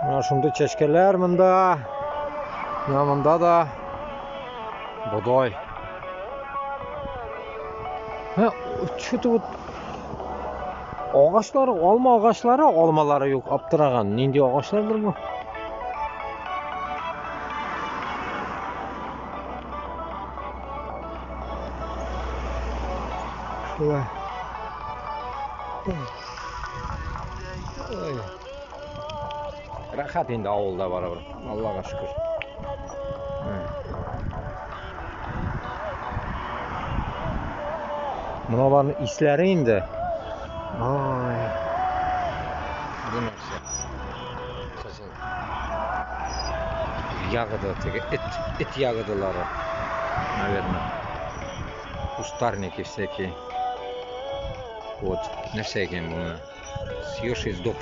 Менә шундый чәчкәләр монда. Менә монда да бодай. Һә, что-то вот агачлары, алма агачлары, алмалары юк, аптыраган. Нинди агачлардыр бу? Шулай. Ой. Рәхәт инде авылда барыбер. Аллага шөкер. Моналарның исләре инде. Ай. Бу нәрсә? Кызыл. Ягода теге эт, эт ягодалары. Наверное. Кустарники всякие. Вот. Нәрсә икән бу? Съешь и сдохнешь.